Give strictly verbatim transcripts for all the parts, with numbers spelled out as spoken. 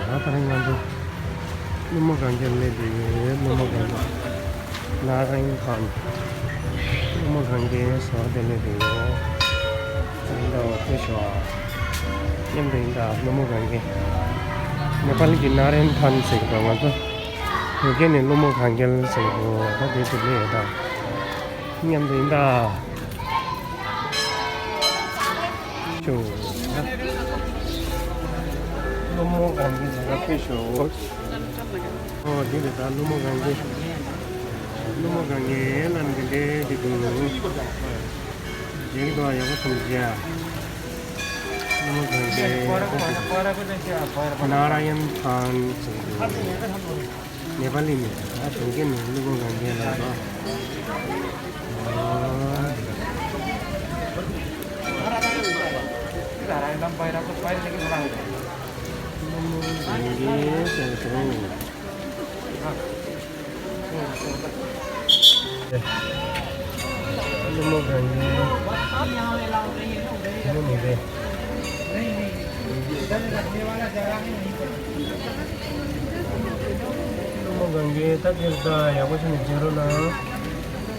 ད་ད་རིང་ང་ཚོ་ཀླུ་མོ་གན་རྐྱལ་སླེབས་བསྡད་ཡོད། ཀླུ་མོ་གན་རྐྱལ། ནཱ་ར་ཡན་ཐཱན། ཀླུ་མོ་གན་རྐྱལ་ཟེར་བ་དེ་སླེབས་བསྡད་ཡོད། ད་ལྟ་བ་དེ་ཤོག་མཉམ་དུ་ཡིན་ད། ཀླུ་མོ་གན་རྐྱལ། ནེ་པ་ལི་གི་ནཱ་ར་ཡན་ཐཱན་ཟེར་གི་འདུག་ང་ཚོ་བོད་སྐད་ནས་ཀླུ་མོ་གན་རྐྱལ་ཟེར་གི་འདུག་ད་དེ་དེ་སླེབས་ཡོད་ད། མཉམ་དུ་ཡིན་ད། ཅུང་། ཀླུ་མོ་གན་རྐྱལ་ཟེར་བ་དེ་ཤོག་ཨོ་འདི་རེད་ད། ཀླུ་མོ་གན་རྐྱལ། ཀླུ་མོ་གན་རྐྱལ་ལ་འདི་འདྲའི་འདི་འདུག་མཇལ་གི་འདུག་ཡག་པོ་སོང་མཇལ། ཀླུ་མོ་གན་རྐྱལ་ནཱ་ར་ཡན་ཐཱན་ཟེར་གི་འདུག་ནེ་པ་ལི་ནས་ད་དོན་རྐྱེན་ནི་ཀླུ་མོ་གན་རྐྱལ་ལ་ད། ཀླུ་མོ་གན་རྐྱལ་ཟེར་འདུག་ཀླུ་མོ་གན་རྐྱལ། དེ་ནི་མི་རེད། ཀླུ་མོ་གན་རྐྱལ་ད་དེར་ད་ཡག་པོ་བྱས་ནས་མཇལ་རོགས་གནང་།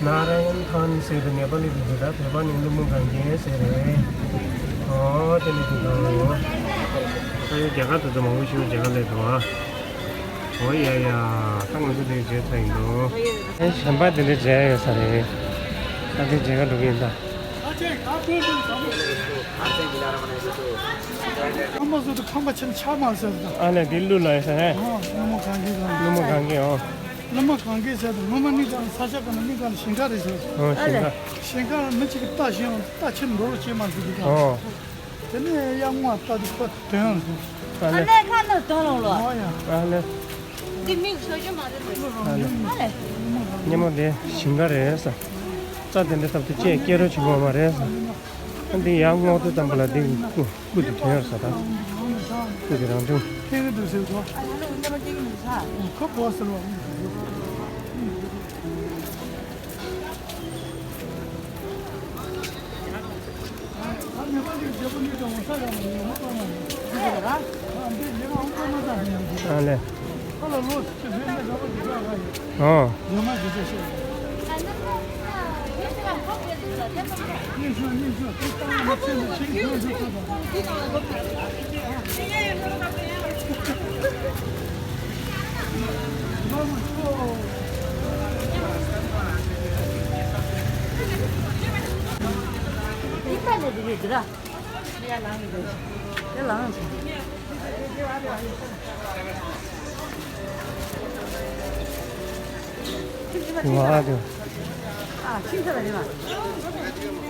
ནཱ་ར་ཡན་ཐཱན་ཟེར་བའི་ནེ་པ་ལི་གི་འདི་ད་བོད་པ་ནི་ཀླུ་མོ་གན་རྐྱལ་ཟེར་རེད། ཨོ་དེ་ནི་དེ་དང་། ད་ཡོད་རྒྱ་གར་དུ་ཚོ་མང་པོ་ཞིག་རྒྱ་གར་སླེབས་འདུག་ཨ། ཨོ་ཡ་ཡ། ད་ང་ཚོ་དེ་མཇལ་ཚར་ཡིན་འདུག་ཨེ་གཞན་པ་དེ་འདྲ་མཇལ་ཡོད་ས་རེད། ད་དེ་མཇལ་ག་འགྲོ་གི་ཡིན་ད། ཁམས་པ་ཚོ་དང་ཁམས་པ་ཆེན་ཆགས་མ་ཟེར་ད། ཨ་ལས་དེ་ཀླུ་ལ་ཡོད་ས་རེད། ཨ་ཀླུ་མོ་གན་རྐྱལ་དང་། ཀླུ་མོ་གན་རྐྱལ་ཨོ། ཀླུ་མོ་གན་རྐྱལ་ཟེར་ད་ངོ་མ་གནས་ཀ་ས་ཆ་ག་ན་གནས་ཀ་ན་ཞིང་ཁ་རེད་ཟེར། ཨོ་ཞིང་ཁ། ཞིང་ཁ་ལ་མི་གཅིག་གིས་རྟ་ཞིང་རྟ་ཆེན་འགྲོ་རོགས་བྱེད་མ་ཟེར་གི་ད། ཨོ། དེ་ནས་གཡག་མོ་ལྟ་དུས་ཁོ་དོན་རེད། ཨ་ལས། ཨ་ལས་ཁ་ནས་དོན་ལོག་ལོ། ཨོ་ཡ། ཨ་ལས། འདི་མིག་ཤོ་ཅི་མ་རེད་མ། ཨ་ལས། ཨ་ལས། སྙེ་མོ་དེ་ཞིང་ཁ་རེད་ས། རྩྭ་དེ་འདྲ་བཏབ་དུས་ཅེས་སྐྱེ་རོ་ཆེན་པོ་མ་རེད་ས། ཨ་འདི་ཡང་སྔོག་དུས་ཙམ་པ་ལ་འདི་སྐུ་སྐུ་དེ་དོན་ཡོད་ས་ད། སྐུ་དེ་རང་བྱུང་། ཁྱེད་ཀྱི་འདུག་ཟེར་གོ། ཁོ་གོ་ཟེར་བ། ཨ་ལས། ཨོ།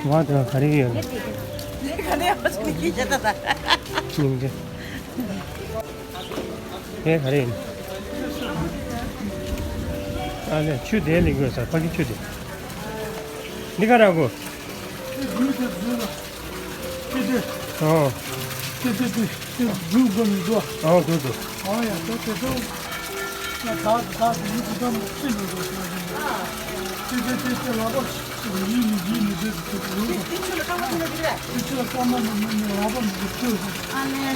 ང་དེ། ང་དེ་ག་རེ་ཡོད། སྙིང་རྗེ། དེ་ག་རེ་ཡིན། ཨ་ལས་ཆུ་དེ་ལེགས་ཡོད་ས་ཕ་གི་ཆུ་དེ། འདི་ག་ར་གོ། ཨོ། ཨོ་དུ་དུ། ཨ་ནི་དེ་དེ་འདུག་དེ་བརྒྱུད་འདུག་ཨ་ནི་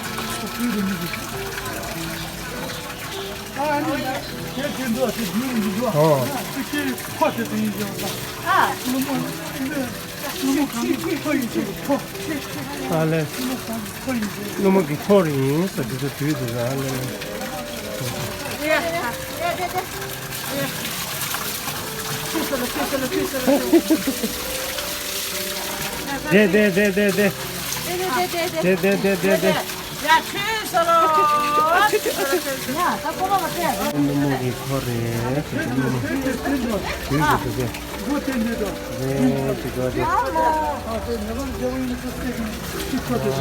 དེ་ཁྱེད་ཁྱེད་འདུག་དེ་བརྒྱུད་ཡིན་ཟེར་བ། ཨ། ཀླུ་མོ་ཀླུ་མོ་གང་གི་ཁོ་ཡིན་ཟེར་ཁོ། ཨ་ལས། ཀླུ་མོ་གང་གི་ཁོ་ཡིན་ཟེར། ཀླུ་མོ་གི་འཁོར་ཡིན་ཟེར་དེ་ཚོ་བརྒྱུད་འདུག་ཨ་ལས། དེ་དེ་དེ་དེ་དེ། དེ་དེ་དེ་དེ་དེ་དེ། ཡ་ཆོས་སོ་ལོ། ཡ་ད་ཀོ་མ་མ་ཏེ། ཀླུ་མོ་གི་འཁོར་རེད། ཀླུ་མོ་བརྒྱུད་འདུག་དེ་དེ། རེད་ཅིག་གོ་དེ།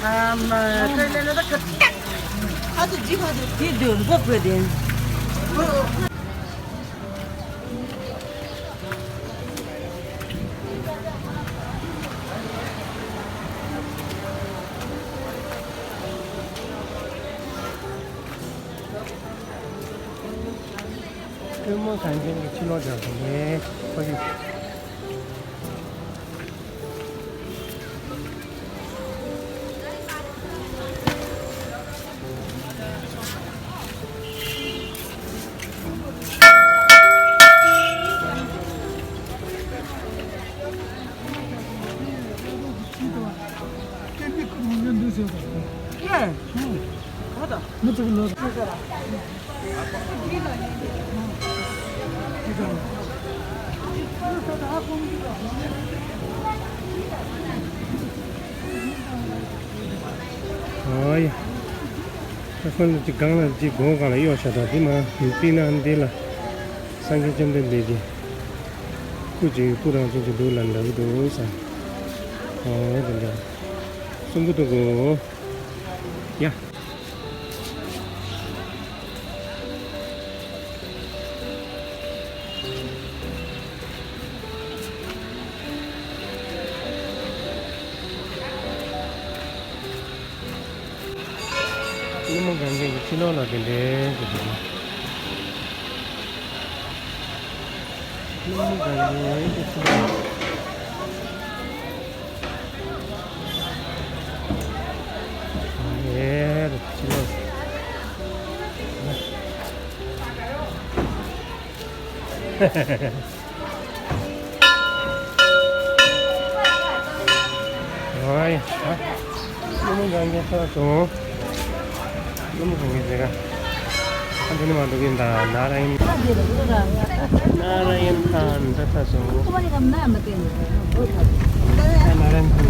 ཨ་མ་ཏེ་ལེ་ལེ་ད་ཁ་ཏེ། ཨ་ཏེ་ཇི་ཁ་ཏེ་དེ་དུ་འགོ་པེ་དེ། ཀླུ་མོ་གན་རྐྱལ་གྱི་ཕྱི་ལོགས་དེར་དེ་ནས་ཕ་གི། ཡེ། ཧུ། ག་ད། མི་ཚོགས་ལོ། ཨོ་ཡ། ད་ཁོ་ལ་ཅིག་སྒང་ལ་ཅིག་སྒོ་སྒང་ལ་གཡོག་བྱ་དང་དེ་མ་ཡིན་པས་ན་འདི་ལ། སངས་རྒྱས་བཅོམ་ལྡན་འདས་ཀྱི་སྐུ་ཅིག་སྐུ་རང་བྱོན་གྱི་འདུག་ལ་འདྲ་གི་འདུག་ས། ཨོ་དེ་འདྲ། གསུང་གི་འདུག་གོ། ཡ། ཀླུ་མོ་གན་རྐྱལ་གྱི་ཕྱི་ལོགས་ལ་དེ་འདྲའི་ཞིག་འདུག་ཀླུ་མོ་གན་རྐྱལ་གྱི་ཕྱི་ལོགས། ཨེ་རེད་ཕྱི་ལོགས། ཨོའི། ཨ། ཀླུ་མོ་གན་རྐྱལ་ཚར་སོང་། ཀླུ་མོ་གན་རྐྱལ་ཟེར་ག་ཨ་འདི་ནི་མ་འདུག་གིན་ད་ན་ར་ཡིན། ན་ར་ཡིན་ཐང་འདི་ཚར་སོང་། ད་ན་ར་ཡིན་ཐང་།